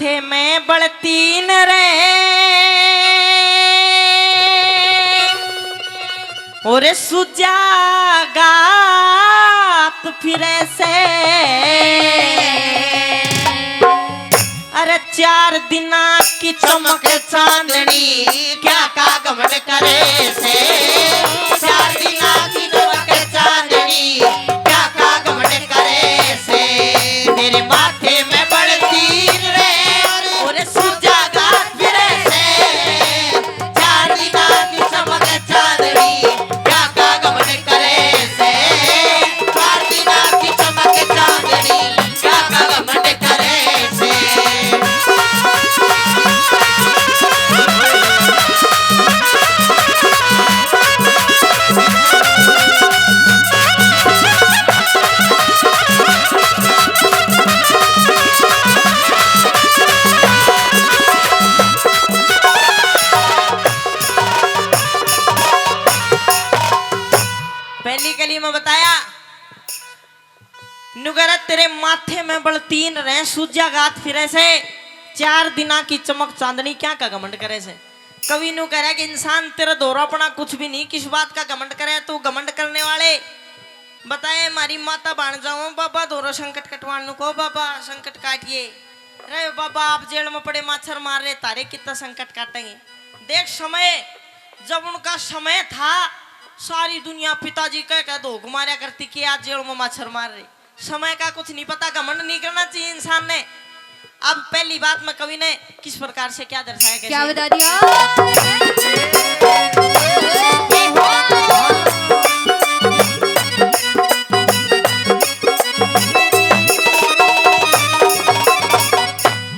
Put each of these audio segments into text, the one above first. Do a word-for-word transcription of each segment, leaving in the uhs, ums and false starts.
थे मैं बलतीन रे, और सुजागात फिरे से। अरे चार दिना की चमक चांदनी, क्या का घमंड करे से। चार दिना की चमक चांदनी, क्या का घमंड करे से। तेरे माथे में बलतीन रे, और सुजागात फिरे से। चार दिना की चमक चांदनी, क्या का घमंड करे से। चार दिना की चमक चांदनी, क्या का घमंड करे से। पहली कली में बताया, नुगरत तेरे माथे में बलतीन रहे, सूजा गात फिरे से, चार दिना की चमक चांदनी क्या का घमंड करे से। कवि नु कह रहा है कि इंसान तेरे धोरा अपना कुछ भी नहीं, किस बात का घमंड करे तू। घमंड करने वाले बताए, मारी माता भाण जाओ बाबा धोरो संकट कटवान नु को, बाबा संकट काटिए। रे बाबा, आप जेल में पड़े माछर मार रहे, तारे कितना संकट काटेंगे। देख समय, जब उनका समय था, सारी दुनिया पिताजी कह कह धोख मारया करती कि आज जेल में माछर मार रहे। समय का कुछ नहीं पता, घमंड नहीं करना चाहिए इंसान ने। अब पहली बात में कवि ने किस प्रकार से क्या दर्शाया, क्या कैसे? बता दिया?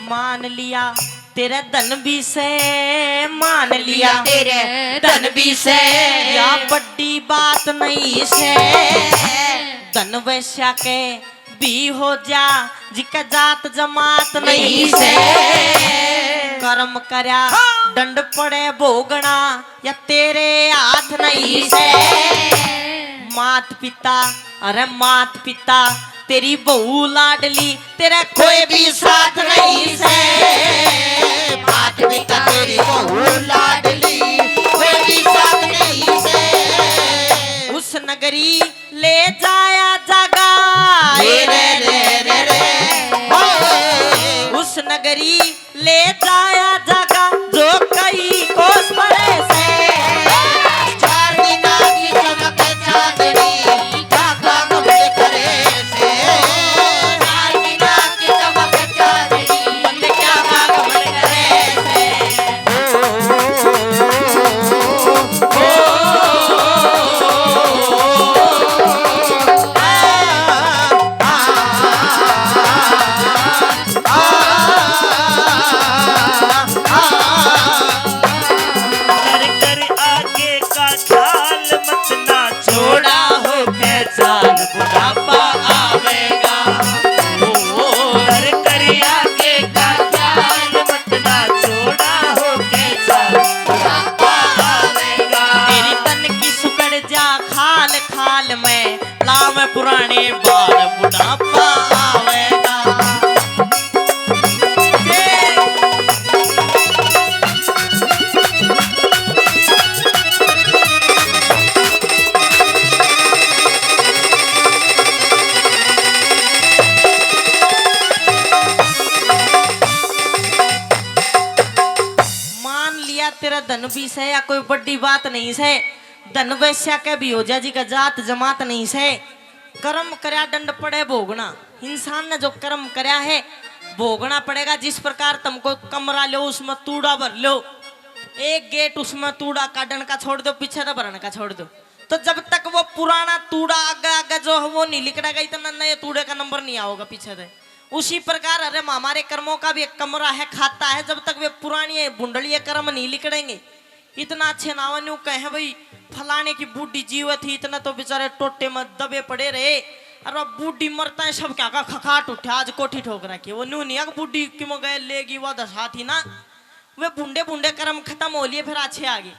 मान लिया तेरे धन भी से, मान लिया तेरे धन भी से, या बड़ी बात नहीं से। धन वैश्या के भी हो जा, जिका जात जमात नहीं से। कर्म करया, हाँ। डंड पड़े भोगना, या तेरे हाथ नहीं से। मात पिता, अरे मात पिता, तेरी बहू लाडली, तेरा कोई भी साथ नहीं से। मात पिता, तेरी बहू लाडली, कोई भी साथ नहीं से। उस नगरी ले जाया जागा। रे रे रे रे रे। हो। उस नगरी ले जाया जागा जो कई कोस परे से। चार दिना की चमक चांदनी, क्या का घमंड करे से। चार दिना की चमक चांदनी, क्या का घमंड करे से। कर कर आगे का ख्याल मत ना छोड़ा हो पहचान, बुढ़ापा आवेगा। ओ, कर कर आगे का ख्याल मत ना छोड़ा हो पहचान, बुढ़ापा आवेगा। तेरी तन की सुकड़ जा खाल खाल में, लाव पुराने बाल बुढ़ापा आवेगा। मान लिया तेरा धन भी से या कोई बड़ी बात नहीं से, धन वैश्या के भी हो जा जी का जात जमात नहीं से। कर्म करया डंड पड़े भोगना। इंसान ने जो कर्म करया है, भोगना पड़ेगा। जिस प्रकार तुमको कमरा लो, उसमें तूड़ा भर लो, एक गेट उसमें तूड़ा काटन का छोड़ दो, पीछे तो भरन का छोड़ दो, तो जब तक वो पुराना तूड़ा आगे आगे जो है वो नहीं लिकड़ेगा, इतना नए तूड़े का नंबर नहीं आओगा पीछे से। उसी प्रकार अरे हमारे कर्मों का भी एक कमरा है, खाता है, जब तक वे पुरानी भुंडलिए कर्म नहीं लिकड़ेंगे। इतना अच्छे नावा न्यू कहे भाई, फलाने की बूढ़ी जीव थी, इतना तो बेचारे टोटे में दबे पड़े रहे, और अब बूढ़ी मरता है, सब क्या का खखाट उठा, आज कोठी ठोक रखी। वो न्यू नहीं है कि बूढ़ी कि मैं गए लेगी, वह दशा थी ना, वे भुंडे भुंडे कर्म खत्म हो लिए, फिर अच्छे आ गए।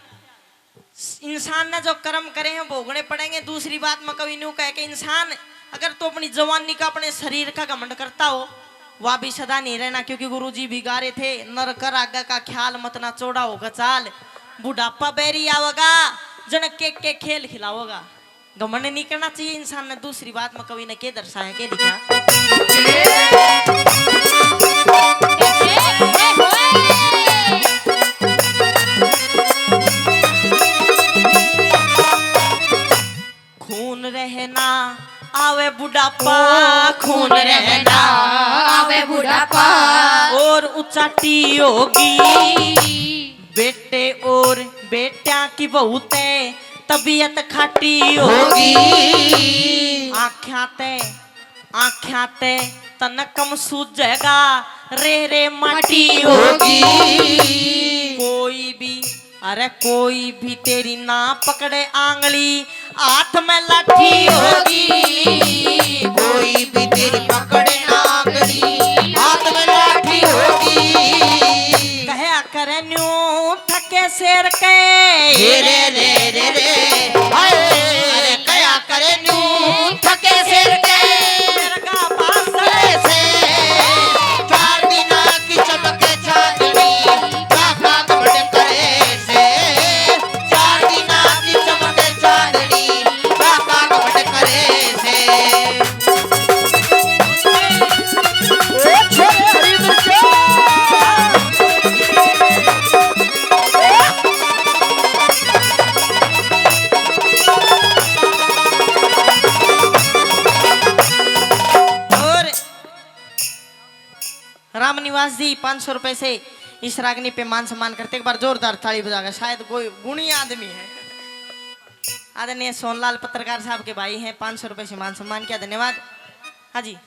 इंसान ने जो कर्म करे हैं, भोगने पड़ेंगे। दूसरी बात मैं कभी न्यू कह के, इंसान अगर तो अपनी जवानी का, अपने शरीर का घमंड करता हो, वा भी सदा नहीं रहना, क्योंकि गुरुजी भी गा रहे थे, "नर कर आगे का ख्याल, मत ना चौड़ा होकर चाल।" बुढ़ापा बैरी आवेगा, जन के के खेल खिलावेगा। घमंड नहीं करना चाहिए इंसान ने। दूसरी बात में कवि ने के दर्शाया, के लिखा? खून रहना आवे बुढ़ापा, ओ, खून रहना आवे बुढ़ापा। और उचाटी होगी बेटे और बेटियां की बहुत है तबीयत खाटी होगी। आख्यां ते, आख्यां ते तन कम सूझेगा, रे रे माटी होगी। कोई भी, अरे कोई भी तेरी ना पकड़े आंगली, हाथ में लाठी होगी। कोई भी तेरी पकड़े ना आंगली, हाथ में लाठी होगी। कहा करे न्यू थके शेर के, हे रे रे रे रे, हाय। अरे कया करे न्यू थके शेर के, शेर का पास से। चार दिना की चमके चांदनी, काका घमंड करे से। चार दिना की चमके चांदनी, काका घमंड करे से। और रामनिवास जी पाँच सौ रुपए से इस रागनी पे मान सम्मान करते, एक बार जोरदार ताली बजाकर। शायद कोई गुणी आदमी है, आदरणीय सोनलाल पत्रकार साहब के भाई हैं, पाँच सौ रुपए से मान सम्मान किया, धन्यवाद। हाँ जी,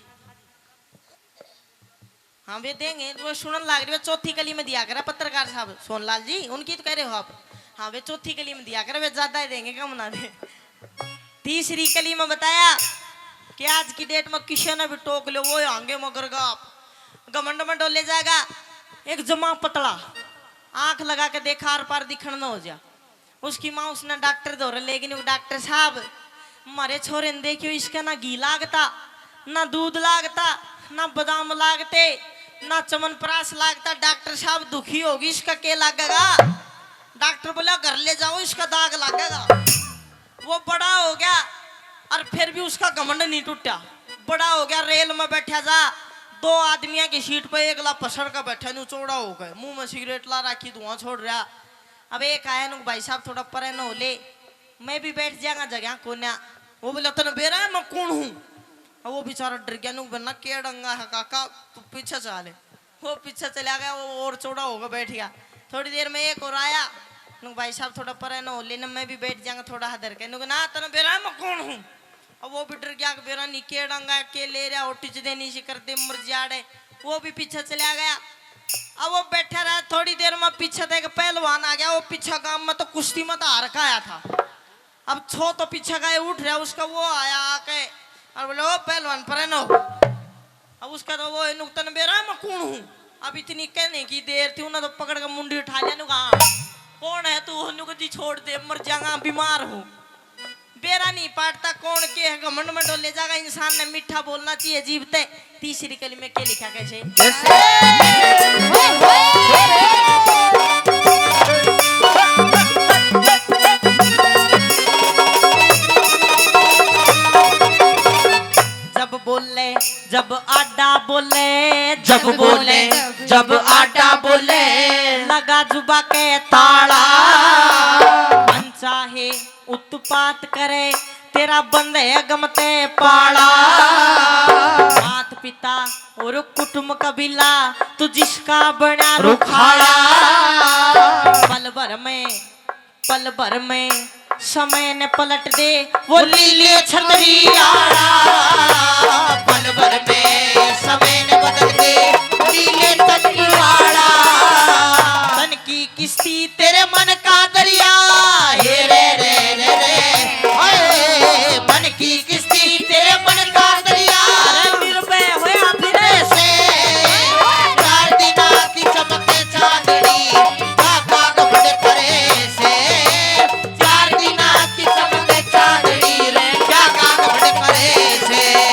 हाँ वे देंगे, वो सुनन लाग रहे, वे चौथी कली में दिया करा पत्रकार साहब सोनलाल जी, उनकी तो कह रहे हो आप। हाँ वे चौथी कली में दिया करा, वे ज्यादा ही देंगे, कम ना दे। तीसरी कली में बताया कि आज की डेट में किसी ने भी टोक लो, वो आंगे मगर का घमंड में डोले जाएगा। एक जमा पतला, आंख लगा के देखा, आर पार दिखण न हो जा। उसकी माँ उसने डॉक्टर धोरे ले गई, "डॉक्टर साहब, मारे छोरे ने देखियो, इसका ना घी लागता, ना दूध लागता, ना बादाम लागते, ना च्यवनप्राश लागता। डॉक्टर साहब दुखी होगी, इसका के लागेगा?" डॉक्टर बोला, "घर ले जाओ, इसका दाग लागेगा।" वो बड़ा हो गया और फिर भी उसका घमंड नहीं टूटा। बड़ा हो गया, रेल में बैठा जा, दो आदमियां की सीट पे एकला पसर का बैठा, न्यू चौड़ा हो गए, मुंह में सिगरेट ला रखी, धुआं छोड़ रहा। अब एक आया, नुक, "भाई साहब, थोड़ा परे न हो ले, मैं भी बैठ जाऊंगा, जगह कोन्या।" वो बोला, "तने बेरा है मैं कौन हूँ?" अब वो बेचारा डर गया, नुक, "बन्ना के डंगा है काका, तू पीछे से आ ले।" वो पीछे चला गया, वो और चौड़ा होकर बैठ गया। थोड़ी देर में एक और आया, नुक, "भाई साहब, थोड़ा परे न हो ले न, मैं भी बैठ जाऊंगा थोड़ा हदर के।" नुक, "ना, तने बेरा है मैं कौन हूँ?" अब वो भी डर गया कि बेरा नहीं, के डंगा के ले रहा, ओटी च देनी सी कर दे, मर जाड़े। वो भी पीछे चला गया। अब वो बैठा रहा, थोड़ी देर में पीछे तै एक पहलवान आ गया। वो पीछे गांव में तो कुश्ती में तो हार का आया था। अब छो तो पीछे का उठ रहा, उसका वो आया आके और बोले, "ओ पहलवान, परे न हो।" अब उसका तो वो, "नुक, तने बेरा मैं कौन हूँ?" अब इतनी कहने की देर थी, उन्हें तो पकड़ के मुंडी उठा लिया, नुक, "हाँ, कौन है तू?" नुक, "जी छोड़ दे, मर जाऊंगा, बीमार हूँ।" बेरा नहीं पाटता कौन के है, घमंड में डोले जागा। इंसान ने मीठा बोलना चाहिए जीभ ते। तीसरी कली में के लिखा कैसे? जब बोले, जब आडा बोले, जब बोले, जब आडा बोले, लगा जुबा के ताला। मन चाहे उत्पात करे, तेरा बंद है गम ते पाला। मात पिता और कुटुम कबीला, तू जिसका बना रुखाला। पल भर में, पल भर में समय ने पलट दे, वो लीले छतरी आला। पल भर में समय ने बदल दे, लीले छतरी आला। तन की किस्ती तेरे मन का दरिया, हे रे रे रे रे, ओए, मन की किस्ती तेरे मन का दरिया। अरे निर्भय होया फिरे से, चार दिना की चमके चांदनी, काका घमंड करे से, चार दिना की चमके चांदनी रे, काका घमंड करे से।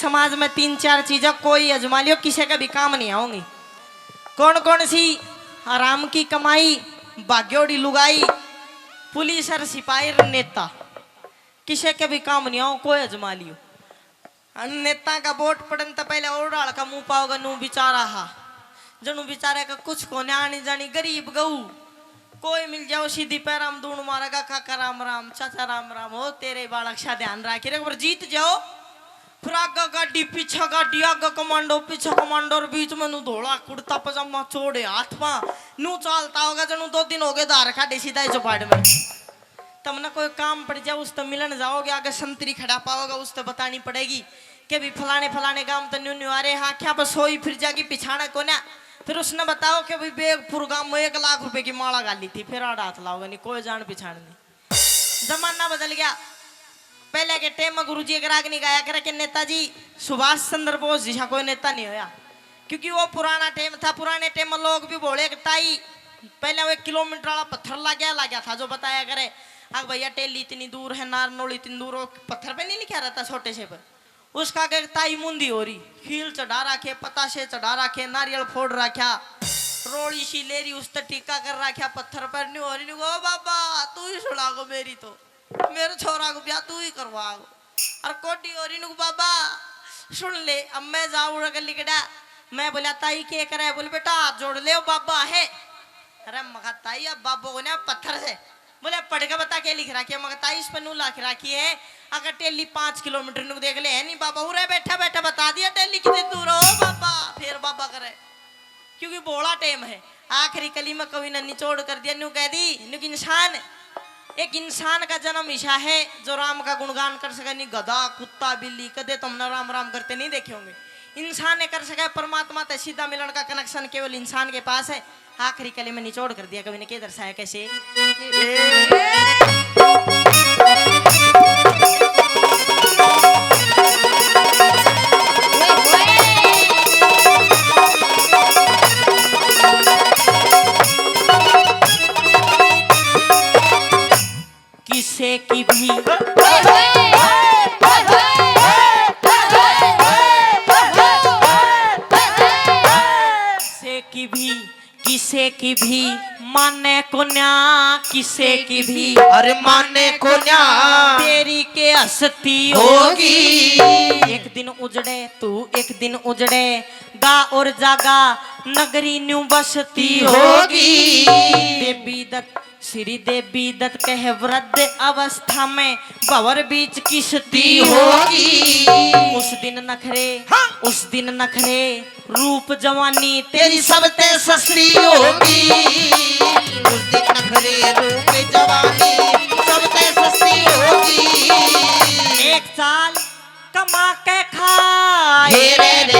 समाज में तीन चार चीजें कोई आजमा लियो, किसी के भी काम नहीं आओगी। कौन कौन सी? हराम की कमाई, भाग्योड़ी लुगाई, पुलिस और सिपाही और नेता, किसी के भी काम नहीं आओ, कोई आजमा लियो। अन नेता का वोट पड़न तो पहले और डाल का मुंह पाओगा, नू बेचारा हा, जणू बेचारे का कुछ कोने आनी जानी, गरीब गऊ। कोई मिल जाओ, सीधी पैराम दूण मारेगा, "काका राम राम, चाचा राम राम, हो तेरे बालक सा ध्यान राखी रे।" पर जीत जाओ, फिर आगे गाड़ी, पीछे गाड़ी, आगे कमांडो, पीछे कमांडो, और बीच में नू धोला कुर्ता पजामा, चौड़े हाथ पा, नू चालता होगा जणू दो दिन हो गए धार खाडे सीधा ही चौपाट में। तमने कोई काम पड़ जाए, उसते मिलन जाओगे, आगे संतरी खड़ा पाओगे, उसते बतानी पड़ेगी कि भी फलाने फलाने गांव तो न्यू न्यू आ रहे, हाँ क्या बस सोई फिर जागी पिछाना कोन्या। फिर उसने बताओ कि भी बेगपुर गांव में एक लाख रुपए की माला गाली थी, फिर आड़ा हाथ लाओगे, नहीं कोई जान पिछान नहीं। जमाना बदल गया। पहले के टाइम में गुरुजी एक राग नहीं गाया करे कि नेताजी सुभाष चंद्र बोस जैसा कोई नेता नहीं होया, क्योंकि वो पुराना टाइम था। पुराने टाइम में लोग भी बोले कि ताई, पहले वो एक किलोमीटर वाला पत्थर लाग्या लाग्या था, जो बताया करे, "अग भैया, टेली इतनी दूर है, नारनोल इतनी दूर", वो पत्थर पे नहीं लिखा रहता छोटे से पे, उसका आगे ताई मुंदी हो रही, खील चढ़ा रखे, पताशे चढ़ा रखे, नारियल फोड़ रखा, रोली सी ले रही, उस ते टीका कर रखा पत्थर पर, न्यू हो रही, न्यू, "ओ बाबा, तू ही सुना को मेरी तो, मेरे छोरा को ब्याह तू ही करवा को।" और कोडी हो रही, न्यू, "बाबा सुन ले, अब मैं जाऊँ उड़ के लिकड़ा।" मैं बोला, "ताई के करे?" बोले, "बेटा हाथ जोड़ ले, ओ बाबा है।" अरे मखा ताई, अब बाबो को ना पत्थर से बोले, "पढ़ के बता के लिख रखी है?" मगर ताई इस पर नू लिख रखी है, अगर टेली पाँच किलोमीटर नू देख ले, है नहीं बाबा, उरे बैठा बैठा बता दिया टेली कितनी दूर हो बाबा। फिर बाबा करे, क्योंकि बोला टाइम है। आखिरी कली में कवि ने निचोड़ कर दिया, न्यू कह दी, न्यू कि इंसान, एक इंसान का जन्म ईशा है जो राम का गुणगान कर सके, नहीं गधा, कुत्ता, बिल्ली, कदे तुमने राम राम करते नहीं देखे होंगे। इंसान ने कर सका है, परमात्मा ते सीधा मिलन का कनेक्शन केवल इंसान के पास है। आखिरी कली में निचोड़ कर दिया, कवि ने के दर्शाया, कैसे? किसे की भी, किसे की भी, किसे की भी माने कोन्या, किसे की भी, अरे माने कोन्या। तेरी के हस्ती होगी। एक दिन उजड़े तू, एक दिन उजड़े गा और जागा, नगरी न्यू बसती होगी। देवी दत्त, श्री देवी दत्त कह वृद्ध अवस्था में भंवर बीच किसती होगी। उस दिन नखरे, हाँ। उस दिन नखरे रूप जवानी तेरी सबते सस्ती होगी। उस दिन नखरे रूप जवानी सबते सस्ती होगी। एक साल कमा के खा, हे रे रे।